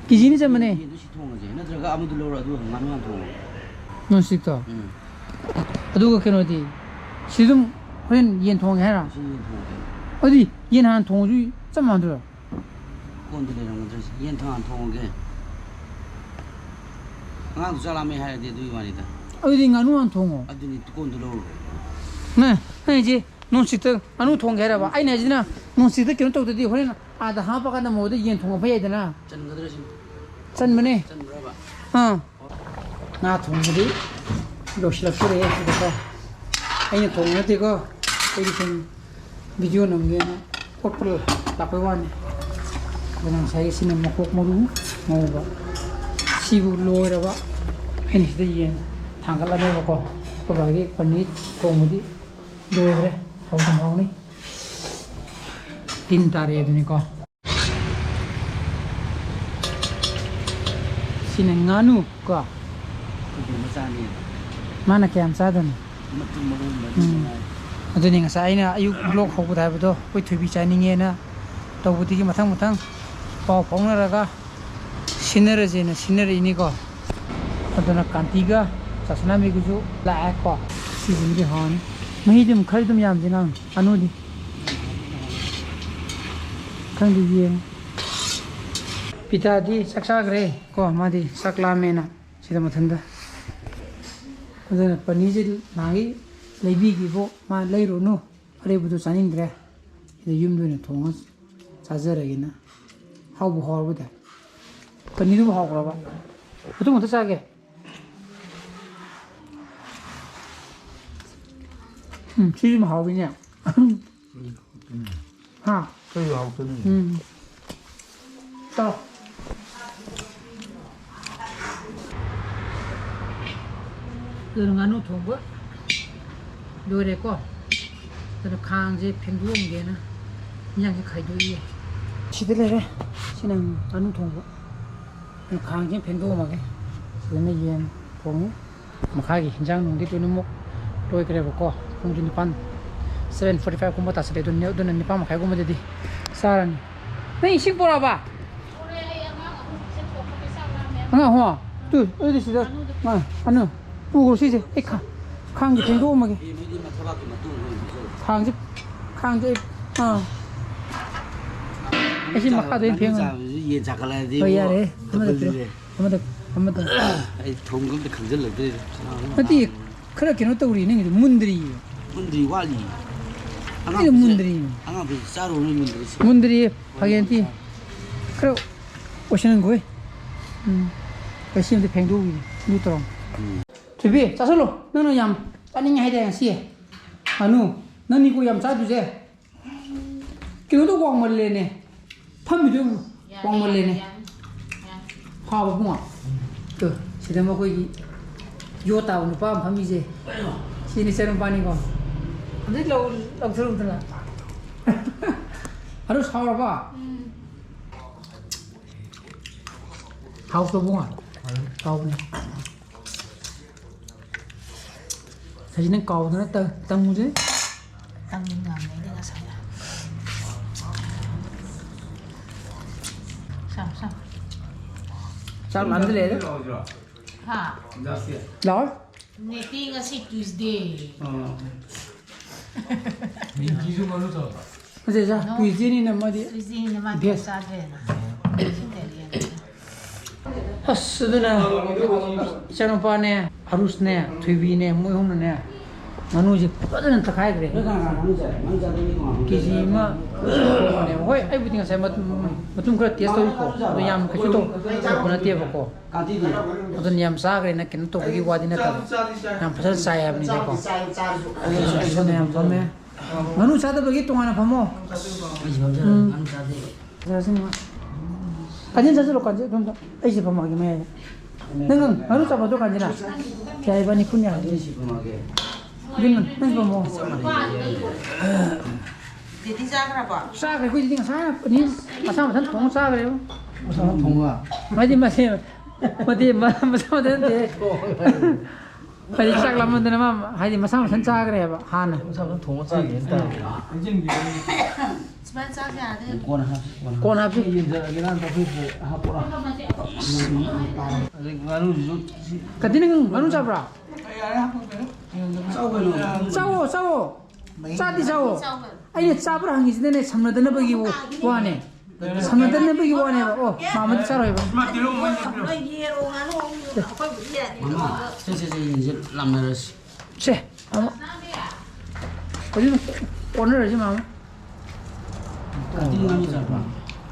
ꯀꯦ ꯖꯤ ꯑꯅꯤ ꯆꯟꯕꯅꯦ꯫ ꯌꯦꯟꯗꯨ ꯁꯤ ꯊꯣꯡꯉꯁꯦ, ꯅꯠꯇ꯭ꯔꯒ ꯑꯃꯗꯨ ꯂꯧꯔꯣ, ꯑꯗꯨꯒ ꯉꯥꯅꯨ ꯍꯥꯟꯅ ꯊꯣꯡꯉꯣ꯫ Non stick ꯇꯣ꯫ ꯎꯝ꯫ ꯑꯗꯨꯒ ꯀꯩꯅꯣꯗꯤ, ꯁꯤ ꯑꯗꯨꯝ ꯍꯣꯔꯦꯟ ꯌꯦꯟ ꯊꯣꯡꯉꯦ ꯍꯥꯏꯔꯣ? ꯁꯤ ꯌꯦꯟ ꯊꯣꯡꯉꯒꯦ꯫ ꯑꯗꯨꯗꯤ ꯌꯦꯟ ꯍꯥꯟꯅ ꯊꯣꯡꯉꯁꯨ ꯆꯞ ꯃꯥꯟꯅꯗꯣꯏꯔꯣ? ꯀꯣꯟꯗꯤ ꯂꯩꯔꯝꯒꯗ꯭ꯔꯁꯤ꯫ ꯌꯦꯟ ꯊꯣꯡ ꯍꯥꯟ ꯊꯣꯡꯉꯒꯦ꯫ ꯑꯉꯥꯡꯗꯨ ꯆꯥꯛ ꯂꯥꯝꯃꯦ ꯍꯥꯏꯔꯗꯤ ꯑꯗꯨꯒꯤ ꯋꯥꯅꯤꯗ꯫ ꯑꯗꯨꯗꯤ ꯉꯥꯅꯨ ꯍꯥꯟ ꯊꯣꯡꯉꯣ꯫ ꯑꯗꯨꯅꯤ ꯀꯣꯟꯗꯨ ꯂꯧꯔꯨꯔꯣ꯫ ꯅꯦ, ꯅꯪ ꯍꯥꯏꯁꯦ non stick ꯇ ꯉꯥꯅꯨ ꯊꯣꯡꯒꯦ ꯍꯥꯏꯔꯕ? ꯑꯩꯅ ꯍꯥꯏꯁꯤꯅ non stick ꯇ ꯀꯩꯅꯣ ꯇꯧꯗ꯭ꯔꯗꯤ ꯍꯣꯔꯦꯟ ꯑꯥꯗ ꯍꯥꯞꯄꯀꯥꯟꯗ ꯃꯣꯏꯗ ꯌꯦꯟ ꯊꯣꯡꯕ ꯐꯩ ꯍꯥꯏꯗꯅ꯫ ꯆꯟꯒꯗ꯭ꯔꯁꯤꯅꯤ꯫ ꯆꯟꯕꯅꯦ꯫ ꯆꯟꯕ꯭ꯔꯕ? ꯑꯥ꯫ ꯉꯥ ꯊꯣꯡꯕꯗꯤ ꯂꯣꯏꯁꯤꯜꯂꯛꯇꯣꯔꯦ ꯁꯤꯗꯀꯣ꯫ ꯑꯩꯅ ꯊꯣꯡꯕ ꯅꯠꯇꯦꯀꯣ, ꯑꯩꯗꯤ ꯁꯨꯝ ꯚꯤꯗꯤꯑꯣ ꯅꯝꯒꯦꯅ ꯈꯣꯠꯄ ꯂꯥꯛꯄꯩ ꯋꯥꯅꯤ꯫ ꯑꯗꯨꯅ ꯉꯁꯥꯏꯒꯤ ꯁꯤꯅ ꯃꯀꯣꯛ ꯃꯔꯨ ꯉꯧꯕ꯫ ꯁꯤꯕꯨ ꯂꯣꯏꯔꯕ꯫ ꯑꯩꯅ ꯁꯤꯗ ꯌꯦꯟ ꯊꯥꯡꯒꯠꯂꯅꯦꯕꯀꯣ꯫ ꯑꯩꯈꯣꯏ ꯕꯥꯒꯤ ꯄꯅꯤꯔ ꯊꯣꯡꯕꯗꯤ ꯂꯣꯏꯈ꯭ꯔꯦ꯫ ꯍꯥꯎꯗꯤ ꯍꯥꯎꯅꯤ꯫ ꯇꯤꯟ ꯇꯥꯔꯛꯑꯦ ꯑꯗꯨꯅꯤꯀꯣ꯫ ꯁꯤꯅ ꯉꯥꯅꯨ ꯀꯣ꯫ ꯑꯗꯨꯗꯤ ꯃꯆꯥꯅꯤ꯫ ꯃꯥꯅ ꯀꯌꯥꯝ ꯆꯥꯗꯣꯏꯅꯣ? ꯃꯇꯨꯝ ꯃꯔꯨ ꯃꯔꯤ ꯎꯝ꯫ ꯃꯉꯥ꯫ ꯑꯗꯨꯅꯤ ꯉꯁꯥꯏ ꯑꯩꯅ ꯑꯌꯨꯛ ꯕ꯭ꯂꯣꯛ ꯍꯧꯕꯗ ꯍꯥꯏꯕꯗꯣ, ꯑꯩꯈꯣꯏ ꯊꯣꯏꯕꯤ ꯆꯥꯅꯤꯡꯉꯦꯅ ꯇꯧꯕꯗꯒꯤ ꯃꯊꯪ ꯃꯊꯪ ꯄꯥꯎ ꯐꯥꯎꯅꯔꯒ ꯁꯤꯟꯅꯔꯁꯦꯅ ꯁꯤꯟꯅꯔꯛꯏꯅꯤꯀꯣ꯫ ꯑꯗꯨꯅ ꯀꯥꯟꯇꯤꯒ ꯆꯥꯁꯅꯥꯃꯤꯒꯁꯨ ꯂꯥꯛꯑꯦꯀꯣ꯫ ꯁꯤꯁꯤꯃꯗꯤ ꯍꯥꯎꯅꯤ꯫ ꯃꯍꯤꯗꯤ ꯑꯗꯨꯝ ꯈꯔꯗꯤ ꯑꯗꯨꯝ ꯌꯥꯝꯁꯤ ꯉꯥꯡ ꯉꯥꯅꯨꯗꯤ꯫ ꯈꯪꯗꯦ, ꯌꯦꯡꯉꯨ꯫ ꯄꯤꯇꯥꯗꯤ ꯆꯥꯛ ꯆꯥꯈ꯭ꯔꯦ ꯀꯣ, ꯃꯥꯗꯤ ꯆꯥꯛ ꯂꯥꯝꯃꯦꯅ ꯁꯤꯗ ꯃꯊꯟꯇ꯫ ꯑꯗꯨꯅ ꯄꯅꯤꯔꯁꯦ ꯅꯍꯥꯟꯒꯤ ꯂꯩꯕꯤꯈꯤꯕꯣ, ꯃꯥ ꯂꯩꯔꯨꯅꯨ, ꯑꯔꯩꯕꯗꯣ ꯆꯥꯅꯤꯡꯗ꯭ꯔꯦ, ꯁꯤꯗ ꯌꯨꯝꯗ ꯑꯣꯏꯅ ꯊꯣꯡꯉ ꯆꯥꯖꯔꯒꯦꯅ꯫ ꯍꯥꯎꯕꯨ ꯍꯥꯎꯔꯕꯗ꯫ ꯄꯅꯤꯔꯗꯨꯕꯨ ꯍꯥꯎꯈ꯭ꯔꯕ? ꯃꯇꯨꯡ ꯑꯝꯇ ꯆꯥꯒꯦ꯫ ꯎꯝ, ꯁꯤꯁꯨ ꯍꯥꯎꯋꯤꯅꯦ꯫ ꯍꯥ? ꯀꯩ ꯍꯥꯎꯇꯅꯤ? ꯎꯝ꯫ ꯆꯥꯎ꯫ ꯑꯗꯨꯅ ꯉꯥꯅꯨ ꯊꯣꯡꯕ ꯂꯣꯏꯔꯦꯀꯣ꯫ ꯑꯗꯨꯅ ꯈꯥꯡꯁꯦ ꯐꯦꯡꯗꯣꯛꯑꯝꯒꯦꯅ ꯏꯟꯖꯥꯡꯁꯦ ꯈꯥꯏꯗꯣꯛꯏꯌꯦ꯫ ꯁꯤꯗ ꯂꯩꯔꯦ꯫ ꯁꯤꯅ ꯉꯥꯅꯨ ꯊꯣꯡꯕ꯫ ꯈꯥꯡꯁꯤ ꯐꯦꯡꯗꯣꯛꯑꯝꯃꯒꯦ꯫ ꯁꯤꯗꯅ ꯌꯦꯟ ꯊꯣꯡꯉꯤ꯫ ꯃꯈꯥꯒꯤ ꯍꯤꯟꯖꯥꯡ ꯅꯨꯡꯗꯤ ꯂꯣꯏꯅꯃꯛ ꯂꯣꯏꯈ꯭ꯔꯦꯕꯀꯣ꯫ ꯄꯨꯡꯁꯨ ꯅꯤꯄꯥꯟ, seven forty five ꯀꯨꯝꯕ ꯇꯥꯁꯤꯜꯂꯦ꯫ ꯑꯗꯨꯅ, ꯑꯗꯨꯅ ꯅꯤꯄꯥꯟ ꯃꯈꯥꯏꯒꯨꯝꯕꯗꯗꯤ ꯆꯥꯔꯅꯤ꯫ ꯅꯪ ꯏꯁꯤꯡ ꯄꯨꯔꯛꯑꯕ? ꯑꯉꯥꯡ ꯑꯍꯨꯝ? ꯇꯨ, ꯑꯗꯨꯗꯤ ꯁꯤꯗ, ꯑꯥ, ꯑꯅꯨ, ꯄꯨꯈ꯭ꯔꯣ ꯁꯤꯁꯦ꯫ ꯑꯩ ꯈꯥ-, ꯈꯥꯡꯁꯦ ꯐꯦꯡꯗꯣꯛꯑꯝꯃꯒꯦ꯫ ꯈꯥꯡꯁꯦ, ꯈꯥꯡꯁꯦ ꯑꯩ, ꯑꯥ꯫ ꯑꯩ ꯁꯤ ꯃꯈꯥꯗ ꯑꯣꯏꯅ ꯐꯦꯡꯉꯒꯦ꯫ ꯆꯥꯕꯁꯤ ꯌꯦꯟ ꯆꯥꯈꯠꯂꯛꯑꯗꯤ ꯍꯣꯏ, ꯌꯥꯔꯦ꯫ ꯑꯃꯗ ꯄꯤꯔꯣ꯫ ꯗꯕꯜꯅꯤꯅꯦ꯫ ꯑꯃꯗ, ꯑꯃꯗ꯫ ꯑꯩ ꯊꯣꯡꯒ ꯑꯝꯇ ꯈꯪꯖꯤꯜꯂꯛꯇ꯭ꯔꯦꯗ꯫ ꯅꯠꯇꯦ, ꯈꯔ ꯀꯩꯅꯣ ꯇꯧꯔꯤ ꯅꯪꯒꯤꯗꯣ, ꯃꯨꯟꯗ꯭ꯔꯤꯌꯦ꯫ ꯃꯨꯟꯗ꯭ꯔꯤ, ꯋꯥꯠꯂꯤ꯫ ꯀꯩꯅꯣ ꯑꯉꯥꯡꯕꯁꯦ, ꯃꯨꯟꯗ꯭ꯔꯤ? ꯑꯉꯥꯡꯕꯁꯦ ꯆꯥꯔꯨꯕꯅꯤ ꯃꯨꯟꯗ꯭ꯔꯤꯁꯦ꯫ ꯃꯨꯟꯗ꯭ꯔꯤꯌꯦ, ꯐꯥꯒꯤ ꯅꯠꯇꯦ꯫ ꯈꯔ ꯑꯣꯏꯁꯟꯍꯟꯈꯣꯏ꯫ ꯎꯝ꯫ ꯑꯩ ꯁꯤ ꯑꯝꯇ ꯐꯦꯡꯗꯣꯛꯎꯈꯤꯒꯦ꯫ ꯑꯗꯨ ꯇꯧꯔꯣ꯫ ꯎꯝ꯫ ꯕꯦꯕꯤ, ꯆꯥꯁꯜꯂꯣ꯫ ꯅꯪꯅ ꯌꯥꯝ ꯆꯥꯅꯤꯡꯉꯦ ꯍꯥꯏꯗꯥꯏ ꯉꯁꯤ? ꯉꯥꯅꯨ꯫ ꯅꯪꯅꯤꯀꯣ ꯌꯥꯝ ꯆꯥꯗꯣꯏꯁꯦ꯫ ꯀꯩꯅꯣꯗꯣ ꯋꯥꯡꯃꯜꯂꯦꯅꯦ꯫ ꯐꯝꯃꯤꯗꯣ ꯋꯥꯡꯃꯜꯂꯦꯅꯦ꯫ ꯍꯥꯎꯕ ꯄꯨꯡꯉꯣ꯫ ꯇꯨ, ꯁꯤꯗ ꯃꯈꯣꯏꯒꯤ ꯌꯣ ꯇꯥꯕ ꯅꯨꯄꯥ ꯑꯃ ꯐꯝꯃꯤꯁꯦ꯫ ꯁꯤꯅꯤ ꯏꯆꯟ ꯅꯨꯄꯥꯅꯤꯀꯣ꯫ ꯑꯝꯇ ꯂꯧ-, ꯂꯧꯊꯣꯔꯛꯎꯗꯅ꯫ ꯑꯗꯨ ꯁꯥꯎꯔꯕ? ꯍꯥꯎꯇ꯭ꯔꯣ ꯄꯨꯡꯉꯣ? ꯍꯥꯎꯕꯅꯦ꯫ ꯁꯖꯤꯅ ꯀꯥꯎꯗꯅ ꯇ-, ꯇꯪꯉꯨꯁꯦ꯫ ꯇꯪꯅꯤꯡꯉꯝꯃꯦ ꯑꯩꯗꯤ ꯉꯁꯥꯏꯅ꯫ ꯆꯥꯎ, ꯆꯥꯎ꯫ ꯆꯥꯛ ꯂꯥꯝꯗ ꯂꯩꯔꯦ꯫ ꯍꯥ? ꯂꯥꯛꯑꯣ꯫ ꯅꯦꯠꯇꯤ ꯉꯁꯤ Tuesday꯫ ꯑꯥ꯫ ꯅꯠꯇꯦ, ꯏꯆꯥ, Tuesdayꯅꯤꯅ ꯃꯥꯗꯤ Tuesdayꯅꯤꯅ ꯃꯥ veg꯫ ꯆꯥꯗ꯭ꯔꯦꯅ꯫ Vegetarian꯫ ꯑꯁ, ꯑꯗꯨꯅ ꯏꯆꯥꯅꯨꯄꯥꯅꯦ, ꯑꯔꯨꯁꯅꯦ, ꯊꯣꯏꯕꯤꯅꯦ, ꯃꯣꯏ ꯑꯍꯨꯝꯅꯅꯦ ꯉꯥꯅꯨꯁꯦ ꯐꯖꯅ ꯇꯛꯈꯥꯏꯈ꯭ꯔꯦ꯫ KG ꯑꯃ ꯊꯣꯡꯕꯅꯦꯕ꯫ ꯍꯣꯏ, ꯑꯩꯕꯨꯗꯤ ꯉꯁꯥꯏ ꯃꯇꯨꯝ, ꯃꯇꯨꯝ ꯈꯔ test ꯇꯧꯏꯀꯣ, ꯑꯗꯣ ꯌꯥꯝ ꯀꯩꯁꯨ ꯇꯧ-, ꯇꯧꯕ ꯅꯠꯇꯦꯕꯀꯣ꯫ ꯑꯗꯨꯅ ꯌꯥꯝ ꯆꯥꯈ꯭ꯔꯦꯅ ꯀꯩꯅꯣ ꯇꯧꯕꯒꯤ ꯋꯥꯗꯤ ꯅꯠꯇꯕ, ꯌꯥꯝ ꯐꯖꯅ ꯆꯥꯏ ꯍꯥꯏꯕꯅꯤꯗꯀꯣ꯫ ꯑꯗꯨꯅ ꯌꯥꯝ ꯐꯝꯃꯦ꯫ ꯉꯥꯅꯨ ꯆꯥꯗꯕꯒꯤ ꯇꯣꯉꯥꯟꯅ ꯐꯝꯃꯣ꯫ ꯑꯩꯁꯨ ꯐꯝꯖꯔꯒꯦ, ꯎꯝ꯫ ꯉꯥꯅꯨ ꯆꯥꯗꯦ꯫ ꯆꯥꯁꯤꯟ ꯉꯥ-, ꯀꯥꯟꯆꯤꯟ ꯆꯥꯁꯤꯜꯂꯣ, ꯀꯥꯟꯆꯤꯟ ꯑꯗꯣꯝꯗ꯫ ꯑꯩꯁꯦ ꯐꯝꯃꯒꯦ ꯃꯌꯥꯏꯗ꯫ ꯅꯪ ꯉꯥꯅꯨ ꯆꯥꯕꯗꯣ ꯀꯥꯟꯆꯤꯟ? ꯌꯥꯏ, ꯏꯕꯥꯅꯤ ꯄꯨꯟ ꯌꯥꯔꯦ꯫ ꯑꯩꯁꯦ ꯐꯝꯃꯒꯦ꯫ ꯑꯗꯨ ꯅꯪ, ꯅꯪ ꯐꯝꯃꯣ꯫ ꯗꯦꯗꯤ ꯆꯥꯈ꯭ꯔꯕꯣ? ꯆꯥꯈ꯭ꯔꯦ, ꯑꯩꯈꯣꯏꯗꯤ ꯉꯁꯥꯏ ꯑꯅꯤ ꯃꯁꯥ ꯃꯊꯟ ꯊꯣꯡꯉ ꯆꯥꯈ꯭ꯔꯦꯕ꯫ ꯃꯁꯥ ꯊꯣꯡꯉ? ꯍꯥꯏꯗꯤ ꯃꯁꯦ, ꯃꯗꯤ ꯃ-, ꯃꯁꯥ ꯃꯊꯟ ꯅꯠꯇꯦ꯫ ꯍꯥꯏꯗꯤ ꯆꯥꯛ ꯂꯥꯝꯃꯟꯗꯅ ꯃꯥ, ꯍꯥꯏꯗꯤ ꯃꯁꯥ ꯃꯊꯟ ꯆꯥꯈ꯭ꯔꯦꯕ ꯍꯥꯟꯅ꯫ ꯃꯁꯥ ꯃꯊꯟ ꯊꯣꯡꯉ ꯆꯥꯈꯤꯕꯅ ꯇꯥꯔꯦ꯫ ꯁꯨꯃꯥꯏꯅ ꯆꯥꯕ ꯌꯥꯔꯦ꯫ ꯀꯣꯟꯅ ꯍꯥꯞꯁꯤ, ꯀꯣꯟꯅ꯫ ꯀꯣꯟꯅ ꯍꯥꯞꯁꯤ꯫ ꯌꯦꯟꯖꯔꯒꯦ, ꯅꯪ ꯇꯧꯊꯣꯛꯈ꯭ꯔꯦ, ꯍꯥꯞꯄꯣꯔꯥ? ꯑꯗꯩ ꯉꯥꯅꯨꯁꯤꯁꯨ ꯁꯤ ꯀꯥꯟꯆꯤꯟ, ꯅꯪ ꯉꯥꯅꯨ ꯆꯥꯕ꯭ꯔꯥ? ꯆꯥꯎ ꯀꯩꯅꯣ꯫ ꯆꯥꯎꯋꯣ, ꯆꯥꯎꯋꯣ꯫ ꯆꯥꯗꯤ ꯆꯥꯎꯋꯣ꯫ ꯆꯥꯎ ꯀꯩꯅꯣ꯫ ꯑꯩꯅ ꯆꯥꯕ꯭ꯔꯥ ꯍꯪꯉꯤꯁꯤꯅꯅꯦ, ꯁꯝꯅꯗꯅꯕꯒꯤ ꯋꯥꯅꯦ꯫ ꯁꯝꯅꯗꯅꯕꯒꯤ ꯋꯥꯅꯦꯕ꯫ ꯑꯣ, ꯃꯥꯃꯗꯤ ꯆꯥꯔꯣꯏꯕ꯫ ꯅꯣꯏ ꯌꯦꯔꯣ ꯉꯥꯅꯨ ꯑꯃꯨꯛ ꯑꯩꯈꯣꯏꯕꯨꯗꯤ ꯌꯥꯅꯤ꯫ ꯃꯃꯥ, ꯁꯦ, ꯁꯦ, ꯁꯦ, ꯌꯦꯡꯁꯦ, ꯂꯥꯝꯅꯔꯁꯤ꯫ ꯁꯦ, ꯑꯃ꯫ ꯍꯧꯖꯤꯛ ꯀꯣꯟꯅꯔꯁꯤ, ꯃꯥꯃ꯫ ꯀꯥꯇꯤ ꯉꯥꯅꯨ ꯆꯥꯕ꯭ꯔꯣ?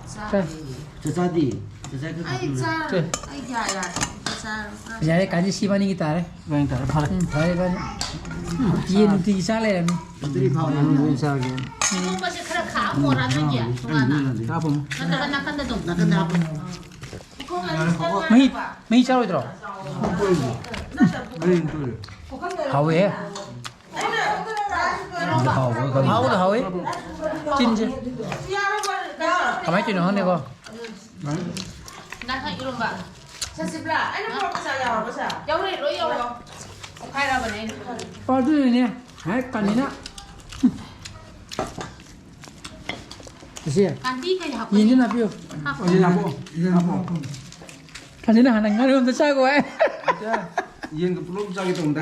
ꯆꯥꯗꯦ꯫ ꯆꯥ-, ꯆꯥꯗꯦ? ꯆꯥ-, ꯆꯥ-, ꯑꯩ ꯆꯥ-, ꯁꯦ꯫ ꯑꯩ ꯌꯥ ꯌꯥꯗꯦ꯫ ꯌꯥꯔꯦ, ꯀꯥꯟꯁꯤ ꯁꯤꯕꯥꯅꯤꯒꯤ ꯇꯥꯔꯦ꯫ ꯏꯕꯥꯅꯤ ꯇꯥꯔꯦ, ꯐꯔꯦ꯫ ꯎꯝ, ꯐꯔꯦ, ꯏꯕꯥꯅꯤ꯫ ꯎꯝ, ꯌꯦꯟ ꯅꯨꯡꯇꯤꯒꯤ ꯆꯥ ꯂꯩꯔꯝꯃꯤ꯫ ꯅꯪ ꯂꯣꯏ ꯆꯥꯒꯦ꯫ ꯏꯔꯣꯝꯕꯁꯦ ꯈꯔ ꯈꯥꯛꯑꯝꯃꯣꯔꯥ ꯅꯪꯒꯤ ꯇꯣꯉꯥꯟꯅ? ꯍꯥꯞꯄꯝꯃꯣ꯫ ꯅꯠꯇ꯭ꯔꯒ ꯅꯥꯀꯟꯗ ꯑꯗꯨꯝ? ꯅꯥꯀꯟꯗ ꯍꯥꯞꯄꯝꯃꯣ꯫ ꯃꯍꯤ, ꯃꯍꯤ ꯆꯥꯔꯣꯏꯗ꯭ꯔꯣ? ꯍꯥꯎꯋꯦꯍꯦ꯫ ꯍꯥꯎꯕꯗ ꯍꯥꯎꯋꯦ꯫ ꯆꯤꯟꯁꯦ꯫ ꯀꯃꯥꯏꯅ ꯇꯧꯔꯤꯅꯣ ꯈꯪꯗꯦꯀꯣ꯫ ꯅꯪ ꯏꯔꯣꯝꯕ꯫ ꯁꯁꯤꯕ꯭ꯂꯥ, ꯑꯩꯅ ꯄꯨꯔꯛꯄ ꯆꯥꯛ ꯌꯥꯎꯔꯕ ꯁꯦ? ꯌꯥꯎꯔꯦ, ꯂꯣꯏ ꯌꯥꯎꯔꯦ꯫ ꯑꯣꯈꯥꯏꯔꯕꯅꯦ ꯑꯩꯅ꯫ ꯑꯣ, ꯑꯗꯨꯅꯅꯦ꯫ ꯍꯦꯛ ꯀꯥꯟꯅꯤꯅ꯫ ꯏꯆꯦ꯫ ꯀꯥꯟꯗꯤ ꯀꯩ ꯍꯥꯞꯀꯅꯤ? ꯌꯦꯟꯁꯤꯅ ꯍꯥꯞꯄꯤꯌꯨ꯫ ꯍꯥꯞꯄꯣ꯫ ꯌꯦꯟ ꯍꯥꯞꯄꯣ꯫ ꯌꯦꯟ ꯍꯥꯞꯄꯣ꯫ ꯀꯥꯟꯗꯤꯅ ꯍꯥꯟꯅ ꯉꯥꯔꯤ ꯑꯝꯇ ꯆꯥꯒꯣ ꯍꯥꯏ꯫ ꯅꯠꯇꯦ, ꯌꯦꯟꯒ ꯄꯨꯂꯞ ꯆꯥꯒꯦ ꯇꯧꯕꯅꯤꯗ꯫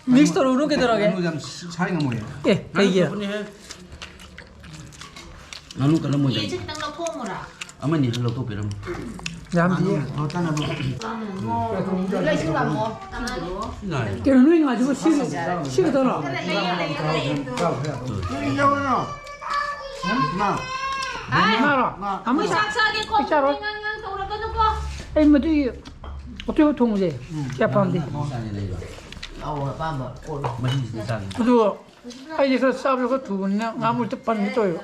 Mix ꯇꯧꯔꯨꯅꯨ ꯀꯩꯗꯧꯔꯒꯦ? ꯉꯥꯅꯨ ꯌꯥꯝ ꯁꯥꯏ ꯉꯝꯃꯣꯏꯌꯦ꯫ ꯑꯦ, ꯀꯩꯒꯤ? ꯉꯥꯅꯨ ꯀꯜꯂꯝꯃꯣꯏꯗ꯫ ꯌꯦꯟꯁꯦ ꯈꯤꯇꯪ ꯂꯧꯊꯣꯛꯑꯝꯃꯣꯔꯥ? ꯑꯃꯅꯤ ꯈꯔ ꯂꯧꯊꯣꯛꯄꯤꯔꯝꯃꯣ꯫ ꯌꯥꯝꯗꯤꯌꯦ꯫ ꯉꯥꯅꯨ ꯆꯥꯅꯕ꯫ ꯂꯩꯁꯨ ꯂꯥꯛꯑꯣ꯫ ꯀꯩꯅꯣ ꯅꯣꯏ ꯉꯥꯁꯤꯕꯨ ꯁꯤ-, ꯁꯤ ꯈꯛꯇꯔꯣ? ꯀꯔꯤ ꯌꯥꯎꯔꯤꯅꯣ? ꯃꯥ꯫ ꯉꯥꯔꯣ? ꯃꯥ꯫ ꯑꯃ ꯆꯥꯛ ꯆꯥꯒꯦ ꯀꯣ꯫ ꯑꯩ ꯆꯥꯔꯣꯏ꯫ ꯉꯥꯡ ꯉꯥꯡ ꯇꯧꯔꯛꯀꯅꯨꯀꯣ꯫ ꯑꯩ ꯃꯗꯨꯒꯤ ꯑꯇꯣꯏꯕ ꯊꯣꯡꯕꯁꯦ ꯀꯌꯥ ꯄꯥꯝꯗꯦ꯫ ꯂꯥꯛꯑꯣ, ꯑꯄꯥꯝꯕ ꯀꯣꯠꯂꯣ꯫ ꯃꯍꯤꯁꯤꯗ ꯆꯥꯒꯦ꯫ ꯑꯗꯨ ꯑꯩꯗꯤ ꯈꯔ ꯆꯥꯕꯁꯨ ꯈꯔ ꯊꯨꯕꯅꯤꯅ ꯉꯥ ꯃꯔꯛꯇ ꯄꯟꯒꯦ ꯇꯧꯋꯦꯕ꯫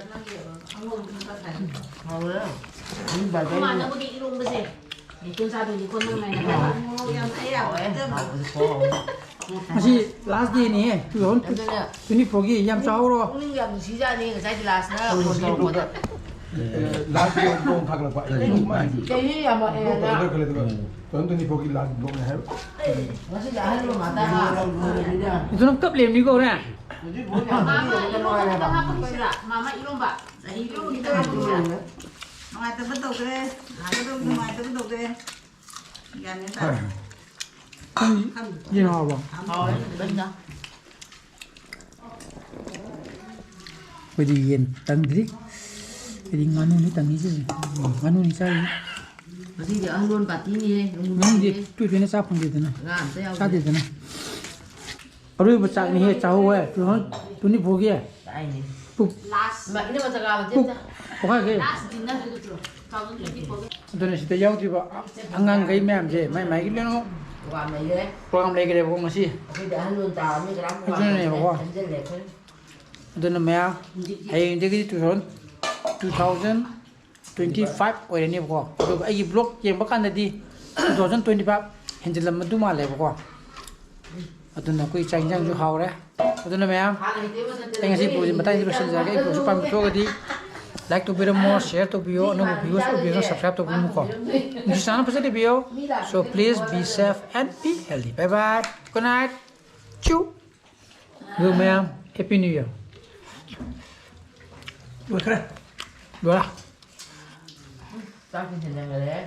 ꯍꯥꯎꯋꯦ꯫ ꯑꯗꯨꯝ ꯕꯖꯥꯔꯒꯤ ꯃꯥꯅꯕꯨꯗꯤ ꯏꯔꯣꯝꯕꯁꯦ ꯂꯤꯇꯣꯟ ꯆꯥꯗꯣꯏꯅꯤꯀꯣ ꯅꯪ ꯉꯥꯏꯅ ꯍꯥꯏꯕ꯫ ꯍꯥꯎꯋꯦ꯫ ꯍꯥꯎꯕꯁꯦ ꯈꯨꯍꯥꯎ ꯑꯃ꯫ ꯉꯁꯤ last dayꯅꯤꯍꯦ, ꯑꯗꯨꯅ two thousand twenty-fourꯒꯤ꯫ ꯌꯥꯝ ꯆꯥꯍꯧꯔꯣ꯫ ꯄꯨꯛꯅꯤꯡ ꯌꯥꯝ ꯅꯨꯡꯁꯤꯖꯥꯠꯅꯤ ꯉꯁꯥꯏ ꯒꯤꯂꯥꯁꯅ ꯐꯣꯟ ꯇꯧꯔꯛꯄꯗ꯫ Last day ꯑꯣꯏꯅ ꯊꯥꯒꯠꯂꯛꯄ꯫ ꯆꯍꯤ ꯌꯥꯝꯃꯛꯑꯦꯅ꯫ Two thousand twenty-fourꯒꯤ last vlogꯅꯦ ꯍꯥꯏꯕ꯫ ꯉꯁꯤꯗꯤ ꯑꯍꯜ ꯉꯥꯛꯇ ꯉꯥꯏꯔꯦ꯫ ꯑꯗꯨ ꯅꯪ ꯀꯞ ꯂꯩꯔꯝꯅꯤꯀꯣ ꯍꯣꯔꯦꯟ꯫ ꯍꯧꯖꯤꯛ ꯚꯣꯠ ꯌꯥꯝ ꯃꯥꯃ ꯀꯟꯕ ꯏꯔꯣꯝꯕ ꯅꯨꯡꯉꯥꯏꯔꯦ ꯈꯤꯇꯪ ꯍꯥꯏꯕ꯫ ꯍꯥꯞꯄꯛꯁꯤꯔꯥ? ꯃꯥꯃ ꯏꯔꯣꯝꯕ꯫ ꯆꯍꯤ ꯏꯔꯣꯝꯕ ꯈꯤꯇꯪ ꯍꯥꯞꯄꯛꯁꯤꯔꯥ? ꯅꯨꯡꯉꯥꯏꯇꯕ ꯇꯧꯗ꯭ꯔꯦ꯫ ꯍꯥꯏꯒꯗꯧꯕ ꯅꯨꯡꯉꯥꯏꯇꯕ ꯇꯧꯗ꯭ꯔꯦ꯫ ꯒ꯭ꯌꯥꯟ ꯃꯦꯟ ꯇꯥꯗꯦ꯫ ꯌꯦꯟ ꯍꯥꯎꯕ꯭ꯔꯣ? ꯍꯥꯎꯋꯦ, ꯐꯖꯅ꯫ ꯑꯩꯈꯣꯏꯗꯤ ꯌꯦꯟ ꯇꯪꯗ꯭ꯔꯤ꯫ ꯑꯩꯈꯣꯏꯗꯤ ꯉꯥꯅꯨꯅꯤ ꯇꯪꯉꯤꯁꯦ꯫ ꯉꯥꯅꯨꯅꯤ ꯆꯥꯔꯤ꯫ ꯉꯁꯤꯗꯤ ꯑꯍꯜ ꯂꯣꯟ ꯄꯥꯔꯇꯤꯅꯤꯍꯦ, ꯌꯨꯝ ꯉꯥꯅꯨꯗꯤ ꯌꯨꯝꯗꯤ꯫ ꯇꯣꯏ ꯇꯣꯏꯅ ꯆꯥ ꯐꯪꯗꯦꯗꯅ꯫ ꯉꯥ ꯑꯝꯇ ꯌꯥꯎꯗꯦ꯫ ꯆꯥꯗꯦꯗꯅ꯫ ꯑꯔꯣꯏꯕ ꯆꯥꯛꯅꯤꯍꯦ ꯆꯥꯍꯧꯕ two thousand twenty-fourꯒꯤ꯫ ꯇꯥꯏꯅꯦ꯫ ꯄꯨꯛ꯫ Last꯫ ꯏꯃꯥ, ꯏꯅꯝꯃ ꯆꯥꯛ ꯆꯥꯕ ꯄꯨꯛ ꯆꯦꯟꯖ꯫ ꯄꯣꯛꯈꯥꯏꯒꯦ꯫ Last dinner꯫ Two thousand twenty-fourꯒꯤ꯫ ꯑꯗꯨꯅ ꯁꯤꯗ ꯌꯥꯎꯗ꯭ꯔꯤꯕ ꯑꯉꯥꯡꯈꯩ ꯃꯌꯥꯝꯁꯦ ꯃꯥꯏ ꯃꯥꯏꯒꯤ ꯂꯣꯏꯅꯃꯛ ꯄ꯭ꯔꯣꯒꯥꯝ ꯂꯩꯔꯦ꯫ ꯄ꯭ꯔꯣꯒꯥꯝ ꯂꯩꯈ꯭ꯔꯦꯕꯀꯣ ꯉꯁꯤ꯫ ꯑꯩꯈꯣꯏꯗꯤ ꯑꯍꯜ ꯑꯣꯏ ꯇꯥꯔꯕꯅꯤ ꯀꯅꯥꯝ ꯑꯗꯨꯅꯅꯦꯕꯀꯣ꯫ ꯈꯟꯖꯤꯜꯂꯦ ꯑꯩꯈꯣꯏ꯫ ꯑꯗꯨꯅ ꯃꯌꯥꯝ ꯍꯌꯦꯡꯗꯒꯤꯗꯤ two thousand two thousand twenty five ꯑꯣꯏꯔꯅꯦꯕꯀꯣ꯫ ꯑꯗꯨꯒ ꯑꯩꯒꯤ ꯕ꯭ꯂꯣꯛ ꯌꯦꯡꯕ ꯀꯥꯟꯗꯗꯤ two thousand twenty five ꯍꯦꯟꯖꯤꯜꯂꯝꯃꯗꯨ ꯃꯥꯜꯂꯦꯕꯀꯣ꯫ ꯑꯗꯨꯅ ꯑꯩꯈꯣꯏ ꯆꯥꯛ ꯏꯟꯖꯥꯡꯁꯨ ꯍꯥꯎꯔꯦ꯫ ꯑꯗꯨꯅ ꯃꯌꯥꯝ ꯑꯩ ꯉꯁꯤ ꯕ꯭ꯂꯣꯛꯁꯦ ꯃꯇꯥꯡꯁꯤꯗ ꯂꯣꯏꯁꯤꯟꯖꯔꯒꯦ꯫ ꯑꯩ ꯕ꯭ꯂꯣꯛꯁꯦ ꯄꯥꯝꯕꯤꯊꯣꯛꯑꯒꯗꯤ like ꯇꯧꯕꯤꯔꯝꯃꯣ, share ꯇꯧꯕꯤꯌꯣ, ꯑꯅꯧꯕ viewers ꯑꯣꯏꯕꯤꯔꯒꯅ subscribe ꯇꯧꯕꯤꯔꯝꯃꯨꯀꯣ꯫ ꯅꯨꯡꯁꯤ ꯆꯥꯟꯅ ꯐꯖꯅ ꯏꯕꯤꯌꯣ꯫ So please be safe and be healthy. Bye bye. Good night. ꯆꯨ꯫ ꯑꯗꯨ ꯃꯌꯥꯝ Happy New Year꯫ ꯂꯣꯏꯈ꯭ꯔꯦ꯫ ꯂꯣꯏꯔꯦ꯫ ꯆꯥꯛ ꯊꯤꯟꯖꯤꯟꯅꯈ꯭ꯔꯦ꯫